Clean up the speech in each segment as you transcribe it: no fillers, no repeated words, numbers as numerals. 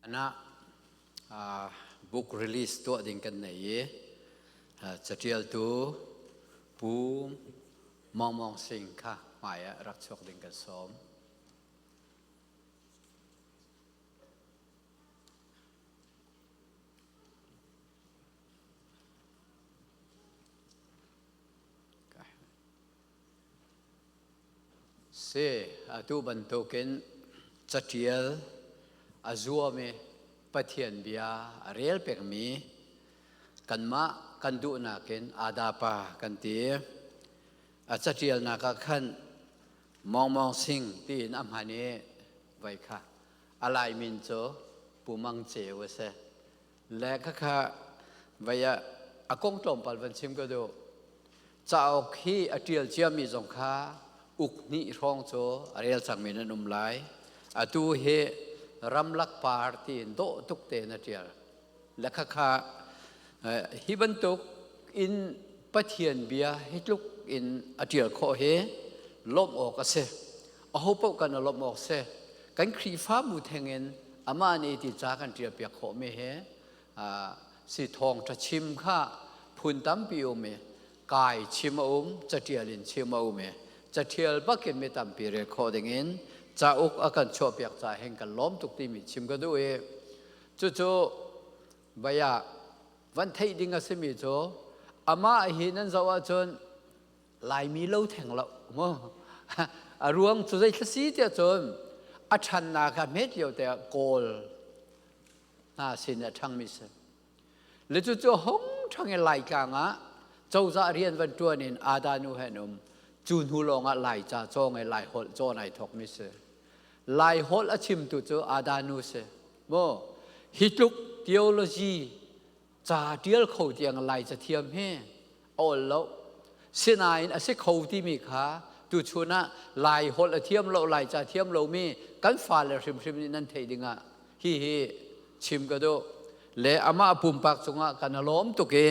Na book release tuah ding kan nei i catialtu Pu Mong Mong Sing kha hmai ah rak chuak ding kan sawm. Si, atu bantukin catial a zuam i Pathian bia a rel pengmi kanmah kan duhnak in Adapa kan ti. A catialnak ah khan Mong Mong Sing tiin a hman i voi kha a lai min cu Pu Mang Ceu a si. Le khakha vai ah a kong tlawmpal van chim ka duh. Cauk hi a ṭial ciami zong kha uk hnih hrawng cu a rel cangmi nan um lai. Atu hi ramlak par tiin dawh tuk tein a ṭial. Le khakha hi bantuk in Pathian bia hi tluk in a ṭial khawh hi lawmh awk a si. Aho paoh kan lawmh awk si. Kan Khrihfabu theng in amah nih ti ca kan ṭial piak khawhmi hi si thawngṭha chim kha phun tampi um i kai chim a um caṭial in chim a um i caṭial bakin mi tampi rel khawh dingin cauk a kan chuahpiak ca hin kan lawm tuk timi chim ka duh i cucu vaya van theih ding a simi cu amah hi nan zoh ahcun Laimi lo theng lo mu a ruang cu zei thla si tiah cun a ṭhannak kha hmet lio te ah Kawl hna sin a ṭhangmi si. Le cucu hung ṭhang i Laitlang ah cozah rian van ṭuan in Ada nu he an um. Cu hnu lawng ah Laica cawng i Laiholh cawn ai thawkmi si. Laiholh a chimtu cu Ada nu si. Mu hi tluk theology ca ṭial kho tiang Laica thiam hi a ol lo. Sinain a si kho timi kha tuchun ah Lai holh a thiam lo, Laica thiam lomi kan fale hrimhrim nih nan theih dingah hihi chim ka duh. Le amah pumpak cungah kan i lawm tuk i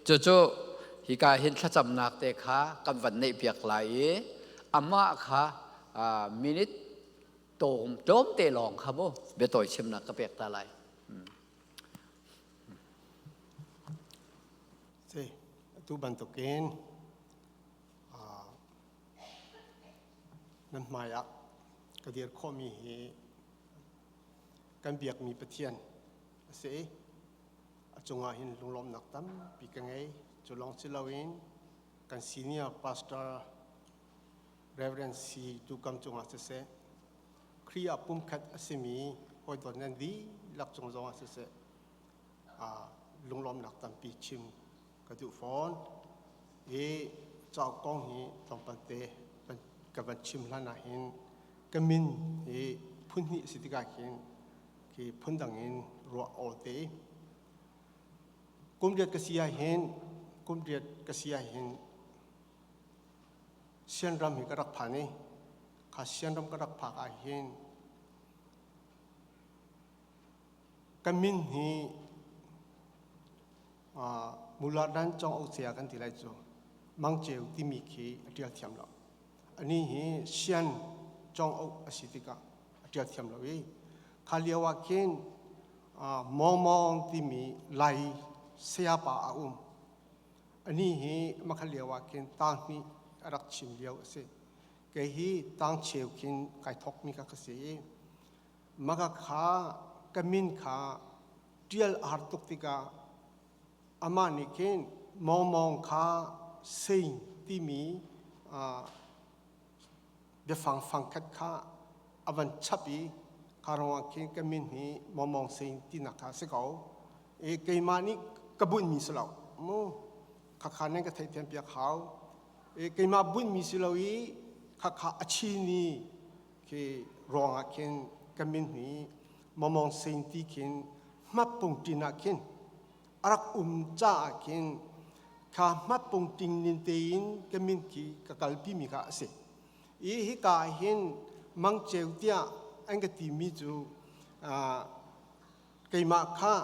cucu hika hin thlacamnak te kha kan van neih piak lai i amah kha minute tawm tlawmte lawng kha mu biatawi chimnak ka pek ta lai. Si, atu bantukin nan hmai ah ka dir khawhmi hi kan biakmi Pathian a si i a cungah hin lunglawmhnak tampi ka ngei. Cu lawng si loin kan senior pastor Reverend C. Tukam cungah siseh, Khrih ah pumkhat a simi hawidawt nan dihlak cung zongah siseh, lunglawmhnak tampi chim ka duh fawn. Hi cauk kong hi tlawmpal te ka van chim hlan ah hin ka min hi phun hnih a si tikah khin khi phundang in ruah awl te. Kum riat ka si ah hin kum riat ka si ah hin Sianram hi ka rak phan i kha Sianram ka rak phak ah hin Ka min hi Muladan Cong Sia kan ti lai cu Mang Ceu timi khi a ṭial thiam lo. Anih hi Sian Cong a si tikah a ṭial thiam lo i kha lio ah khin Mawng Mawng timi Lai sayapa a um. Anih hi makha lio ah khin tang hnih a rak chim lio a si. Kei hi tang cheu khin kai thawkmi kha ka si i Maka kha ka min kha ṭial a har tuk tikah amah nih khin mawngmawng kha sein timi biafang fangkhat kha a van chap i kha ruangah khin ka min hi mawngmawng sein tinak kha a si ko. I keimah nih ka bunhmi si lo mu khakha nan ka theihthiam piak hau. I keimah bunhmi si lo i khakha a chini Khi ruangah khin ka min hi Mamong Sing ti khin hmatpung ṭin ah khin a rak um caah khin kha hmatpung ṭing nin tein ka min khi ka kalpi mi kha a si. I hika ah hin Mang Ceu tiah an ka timi cu keimah kha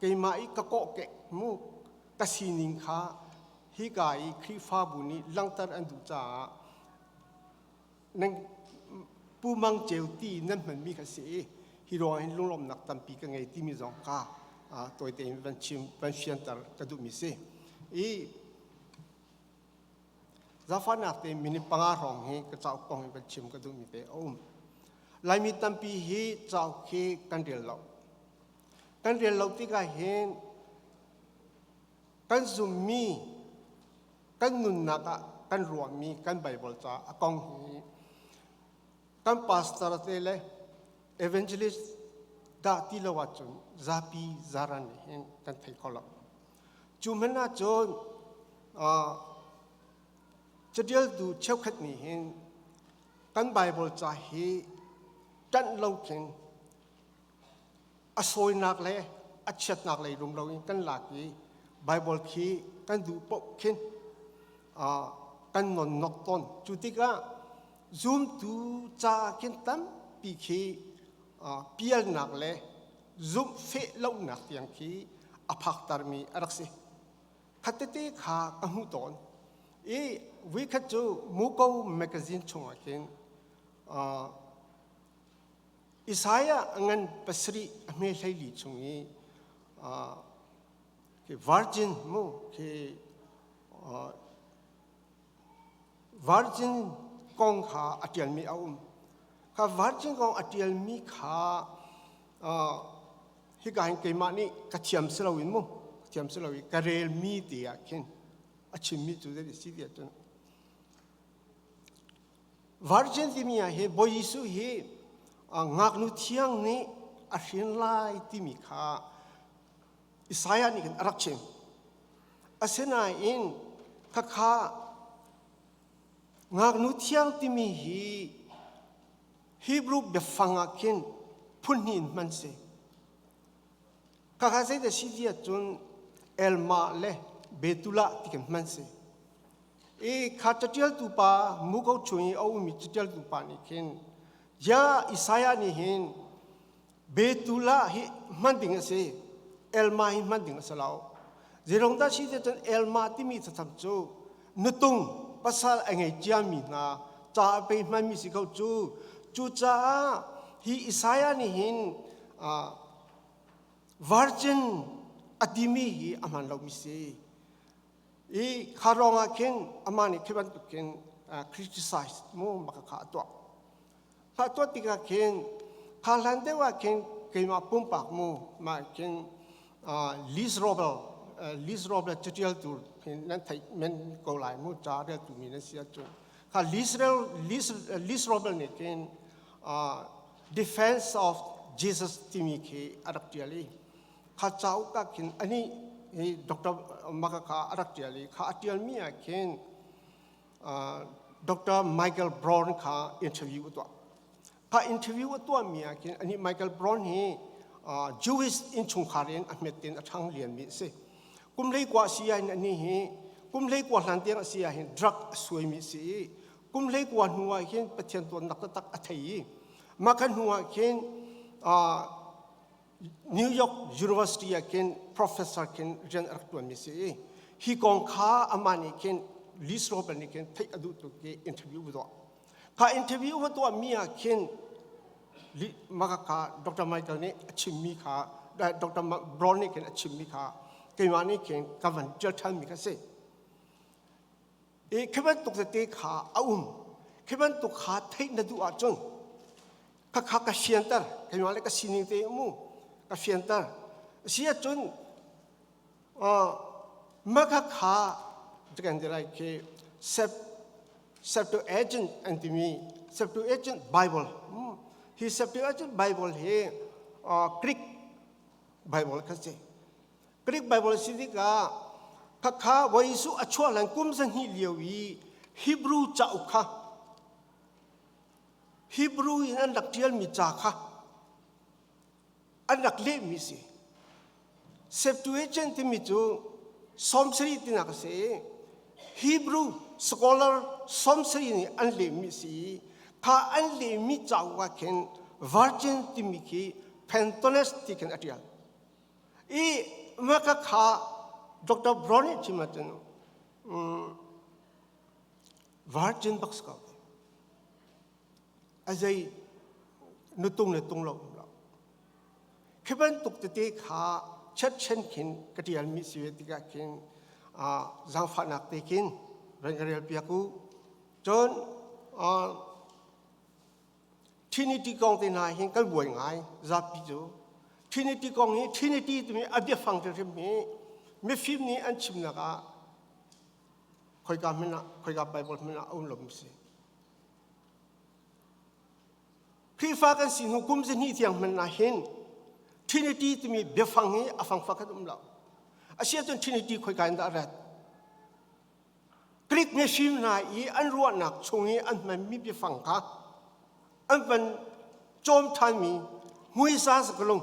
keimah i ka kawhkeh mu ka sining kha hika i Khrihfabu nih langhter an duh caah nan Pu Mang Ceu ti nan hmanmi kha si i. Hi ruangah hin lunglawmhnak tampi ka ngei timi zong kha tawi tein van chim van fianter ka duhmi si. I zaangfahnak te minute 5 hrawng hi ka cauk kong hi van chim ka duhmi te a um. Laimi tampi hi cauk hi kan rel lo. Kan rel lo tikah hin kan zummi kan nunnak ah kan ruahmi kan Bible ca a kong hi kan pastor te le evangelist dah ti lo ahcun zapi zaran nih hin kan thei kho lo. Cu hmanh ahcun catialtu cheukhat nih hin kan Bible ca hi ṭanh lo khin a sawinak le a chiatnak lei rum loin kan lak i Bible khi kan duh paoh khin kan nonnok tawn. Cu tikah zumtu ca khin tampi khi pialnak le zumhfeh lonak tiang khi a phaktermi a rak si. Khat tete kha ka hmuh tawn. I vuikhat cu Muko magazine chungah khin Isaiah a ngan 7 a hme 14 chung i khi virgin mu khi virgin kong kha a ṭialmi a um. Kha virgin kong a ṭialmi kha hika hin keimah nih ka thiam si loin mu thiam si lo i ka relmi te ah khin a chimmi cu zei si ti ahcun Virgin timi ah hi Bawi Jesuh hi ngaknu thiang nih a hrin lai timi kha Isaiah nih khin a rak chim. Asinain khakha ngaknu thiang timi hi Hebrew biafang ah khin phun hnih in hman si. Khakha zeidah si ti ahcun Elma le Betula ti khin hman si. I kha caṭialtu pa muko chung i a ummi caṭialtu pa nih khin ya Isaiah nih hin Betula hi hman ding a si, Elma hi hman ding a si lo. Zeirong dah si cun Elma timi cacam cu nutung pasal a ngei ciami hna ca a pe hmanmi si ko cu. Cucaah hi Isaiah nih hin virgin a timi hi a hman lomi si. I kha ruangah khin amah nih khi bantuk khin criticize mu maka kha a tuah. Kha tuah tikah khin kha hlan deuh ah khin keimah pumpak mu mah khin Liz Robel Liz Robel catialtu nan theih men ko lai mu ca reltu mi nan si ahcun kha Liz Liz Liz Robel nih khin Defense of Jesus timi khi a rak tial i kha cauk ah khin anih hi Dr. Maka kha a rak ṭial i kha a ṭialmi ah khin Dr. Michael Brown kha interview a tuah. Kha interview a tuahmi ah khin anih Michael Brown hi Jewish innchungkhar in a hmet in a ṭhang lianmi a si. Kum 19 si ah hin anih hi kum 19 hlan tiang a si ah hin drug a suaimi a si i kum 19 hnu ah hin Pathian tuannak taktak a thei i mah kha hnu ah khin New York University ah khin professor khin rian a rak ṭuanmi si i hi kong kha amah nih khin Lee Robert nih khin theih a duh tuk i interview va tuah. Kha interview va tuahmi ah khin maka kha Dr. Michael nih a chimmi kha Dr. Brown nih khin a chimmi kha keimah nih khin ka van ṭial ṭhanmi kha si. I khi bantuk tete kha a um. Khi bantuk kha theih na duh ahcun khakha ka fianter keimah le ka sining te mu ka fianter si ahcun maka kha kan ti lai khi Septuagint an timi Septuagint Bible hi Septuagint Bible hi Greek Bible kha si Greek Bible si tikah khakha Bawi Jesuh a chuah hlan kum 200 lio i Hebrew cauk kha Hebrew in an rak ṭialmi ca kha an rak lehmi si. Septuagint timi cu 70 tinak a si i Hebrew scholar 70 nih an lehmi si i kha an lehmi cauk ah khin virgin timi khi Phantones ti khin a ṭial. I maka kha Dr. Brown nih chim ahcun Virgin bak si ko. A zei nutung le tung lo um lo. Khi bantuk tete kha chatchen khin ka ṭialmi si ve tikah khin zaangfahnak te khin van ka rel piak u. Cun Trinity kong te hna hin kan buai ngai zapi cu. Trinity kong hi Trinity timi a biafang hrimhrim hi mifim nih an chimnak ah khoika hmanh ah khoika Bible hmanh ah a um lomi si. Khrihfa kan si hnu kum zahnih tiang hmanh ah hin Trinity timi biafang hi a fangfak kan um lo. Asiahcun Trinity khoika in dah a rat? Greek mifim hna i an ruahnak chung i an hmanmi biafang kha an van cawm ṭhanmi muisa sakalung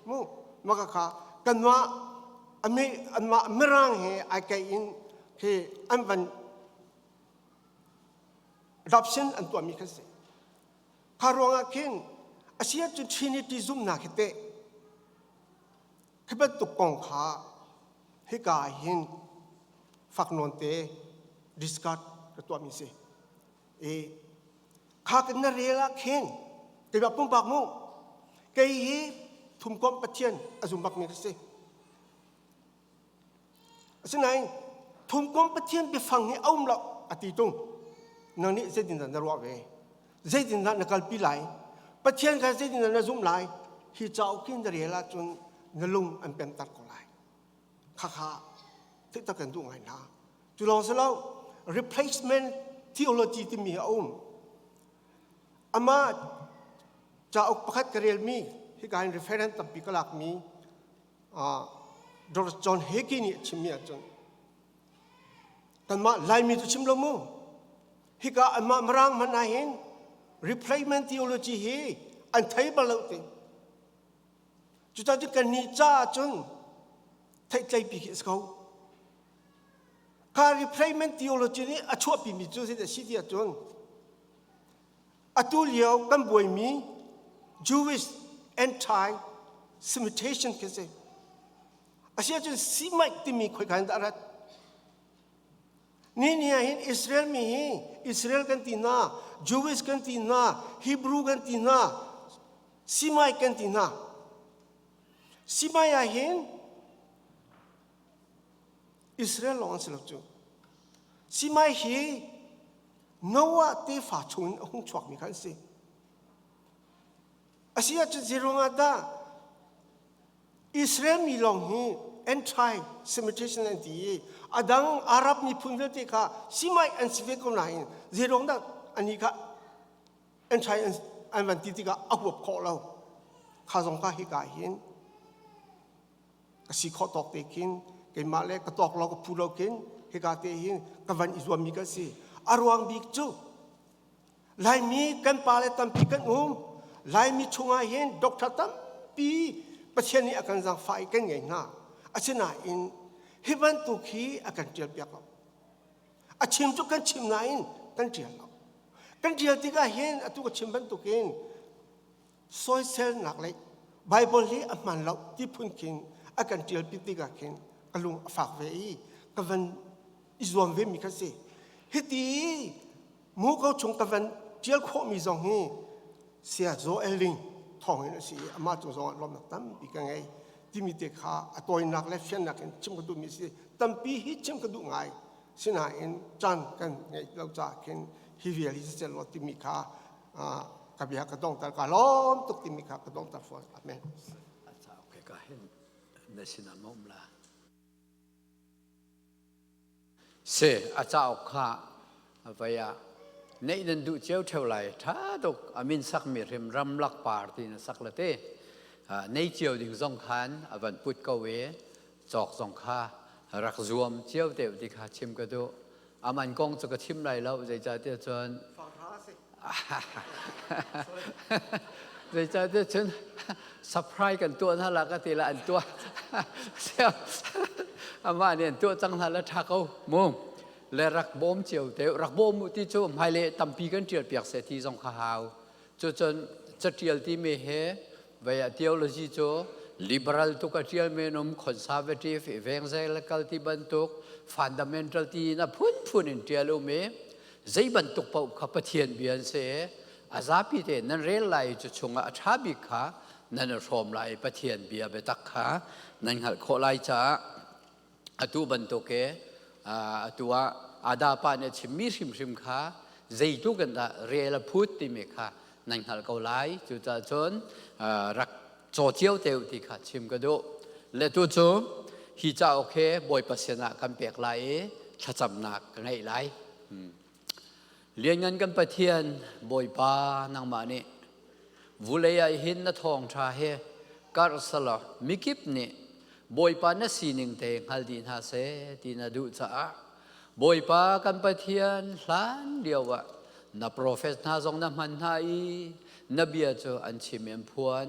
mu maka kha kanmah anmah mirang he ai keih in khi an van adoption an tuahmi kha si. Kha ruangah khin a si ahcun Trinity zumhnak hi teh khi bantuk kong kha hika ah hin fak nawn te discard ka tuahmi si. I kha kan na rel ah khin keimah pumpak mu kei hi thumkomh Pathian a zum bakmi ka si. Asinain thumkom Pathian biafang hi a um lo a ti tung. Nang nih zeitindah na ruah ve? Zeitindah na kalpi lai? Pathian kha zeitindah na zumh lai? Hi cauk hi na rel ahcun na lung an pemter ko lai. Khakha theihter kan duh ngai hna. Cu lawng si lo, replacement theology timi a um. Amah cauk pakhat ka relmi, hika hin reference tampi ka lakmi Dr. John Hagee nih a chimmi ahcun kanmah Laimi cu chim lo mu hika anmah Mirang hmanh ah hin replacement theology hi an thei bal lo ti cucaah cun kannih caah cun theihtlei khi a si ko kha replacement theology nih a chuahpimi cu zeidah si ti ahcun Atu lio kan buaimi Jewish anti-Semitism khi si. Asiahcun Semite timi khoika in dah a rat? Ni ni ah hin Israel mi hi Israel kan ti hna, Jewish kan ti hna, Hebrew kan ti hna, Semite kan ti hna. Semite ah hin Israel lawng an si lo cu. Semite hi Noah tefa chungin a hung chuakmi kha an si. A si ahcun zeiruangah dah Israel mi lawng hi anti-Semitism an ti i a dang Arab miphun vialte kha Semite an si ve ko nain zeiruang dah anih kha anti an van ti tikah a huap khawh lo. Kha zong kha hika hin ka si khawh tawk te khin keimah le ka tawk lo ka phu lo khin hika te hin ka van i zuammi kan si. A ruang bik cu Laimi kan pa le tampi kan um. Laimi chungah hin doctor tampi Pathian nih a kan zaangfah i kan ngei hna. Asinain hi bantuk hi a kan ṭial piak lo. A chim cu kan chim nain kan ṭial lo. Kan ṭial tikah hin atu ka chim bantukin soiselnak le Bible hi a hmaan lo ti phun khin a kan ṭialpi tikah khin ka lung a fak ve i ka van i zuam ve mi kha si. Hiti muko chung ka van ṭial khawhmi zong hi Saya Joel Ling thawng in a si i amah cung zong ah lawmnak tampi ka ngei timi te kha a tawinak le fiannak in chim ka duhmi si. Tampi hi chim ka duh ngai. Sinain caan kan ngeih lo caah khin hi vial hi siseh law timi kha ka bia ka dongter ka lawm tuk timi kha ka dongter fawn. Amen. Okay, ka hin na sinah ma um la. Se a cauk kha vai ah neih nan duh cio theu lai tha tuk amin sak mi hrim ramlak par ti na sak la te nei cio ding zong khan a van put ko e cawk zong kha rak zuam cio te ti kha chim ka duh aman kong cu ka chim lai lo zeicahtiah cun zeicahtiah cun surprise kan tuah hna la ka ti la an tuah amah nih an tuah cang hna la tha ko mu le rak bawm cio te rak bawm mu ti cu hmaile tampi kan tial piak se ti zong kha hau cu cun catial ti mi he vei ah theology cu liberal tuk a tial men um conservative evangelical ti bantuk fundamental ti in a phunphun in tial um i zei bantuk paoh kha Pathian bia an si. A zapi te nan rel lai cu chungah a ṭha bik kha nan i hrawm lai i Pathian bia biatak kha nan hngalh khawh lai caah atu bantuk i atu ah Ada pa nih a chimmi hrimhrim kha zeitluk in dah rel a phut timi kha nan hngalh ko lai. Cucaah cun rak caw cio te u ti kha chim ka duh. Le tu cu hi cauk hi Bawipa sinah kan pek lai i thlacamnak ka ngeih lai. Lianngan kan Pathian Bawipa nangmah nih vulei ah hin na thawngṭha he karh selaw mikip nih Bawipa na sining te hngal dih hna seh ti na duh caah Bawipa kan Pathian hlan lio ah na profet hna zong na hman hna i na bia cu an chim i an phuan.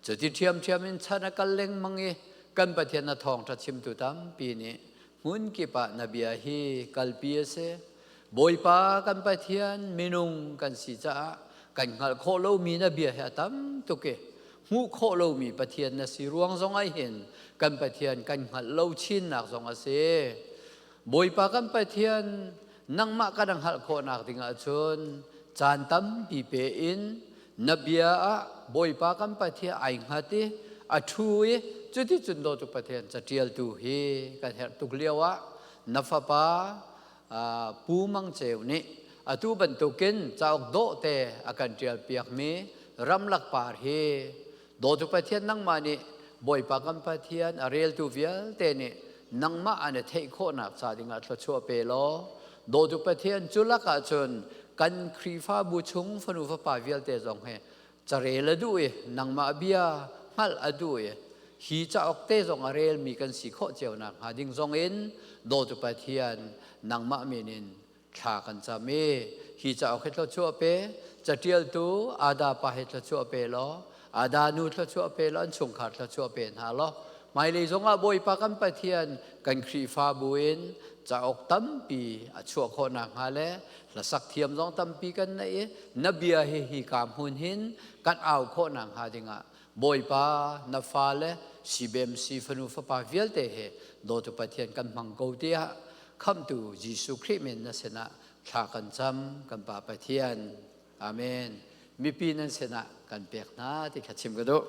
Cuti ṭhiamṭhiam in chan a kal lengmang i kan Pathian na thawngṭha chimtu tampi nih hmun kip ah na bia hi kalpi a si. Bawipa kan Pathian minung kan si caah kan hngalh khawh lomi na bia hi a tam tuk i hmuh khawh lomi Pathian na si ruang zong ah hin kan Pathian kan hngalh lo chinnak zong a si. Bawipa kan Pathian nangmah kan hngalh khawhnak ding ahcun caan tampi pe in na bia ah Bawipa kan Pathian ai hngat i a ṭhu i cuticun dawtu Pathian caṭialtu hi kan herh tuk lio ah na fapa Pu Mang Ceu nih atu bantukin cauk dawhte a kan ṭialpiakmi ramlak par hi dawtu Pathian nangmah nih Bawipa kan Pathian a reltu vialte nih nangmah an i theih khawhnak ca dingah thluachuah pe law dawtu Pathian cu lakah cun kan Khrihfabu chung fanu fapa vialte zong he carel a duh i nangmah bia hngalh a duh i hi cauk te zong a relmi kan si khawh cio nakhnga ding zong in dawtu Pathian nangmah min in thla kan cam i hi cauk hi thluachuah pe, catialtu Ada pa hi thluachuah pe law, Ada nu thluachuah pe law, an chungkhar thluachuah pe hna law, hmailei zongah Bawipa kan Pathian kan Khrihfabu in cauk tampi a chuah khawh nakhnga le hlasak thiam zong tampi kan neih i na bia hi hi ka hmun hin kan au khawh nakhnga dingah Bawipa na fale CBMC fanu fapa vialte he dawtu Pathian kan hmang ko tiah khamhtu Jesuh Khrih min na sinah thla kan cam kan Pa Pathian. Amen. Mipi nan sinah kan pek hna ti kha chim ka duh.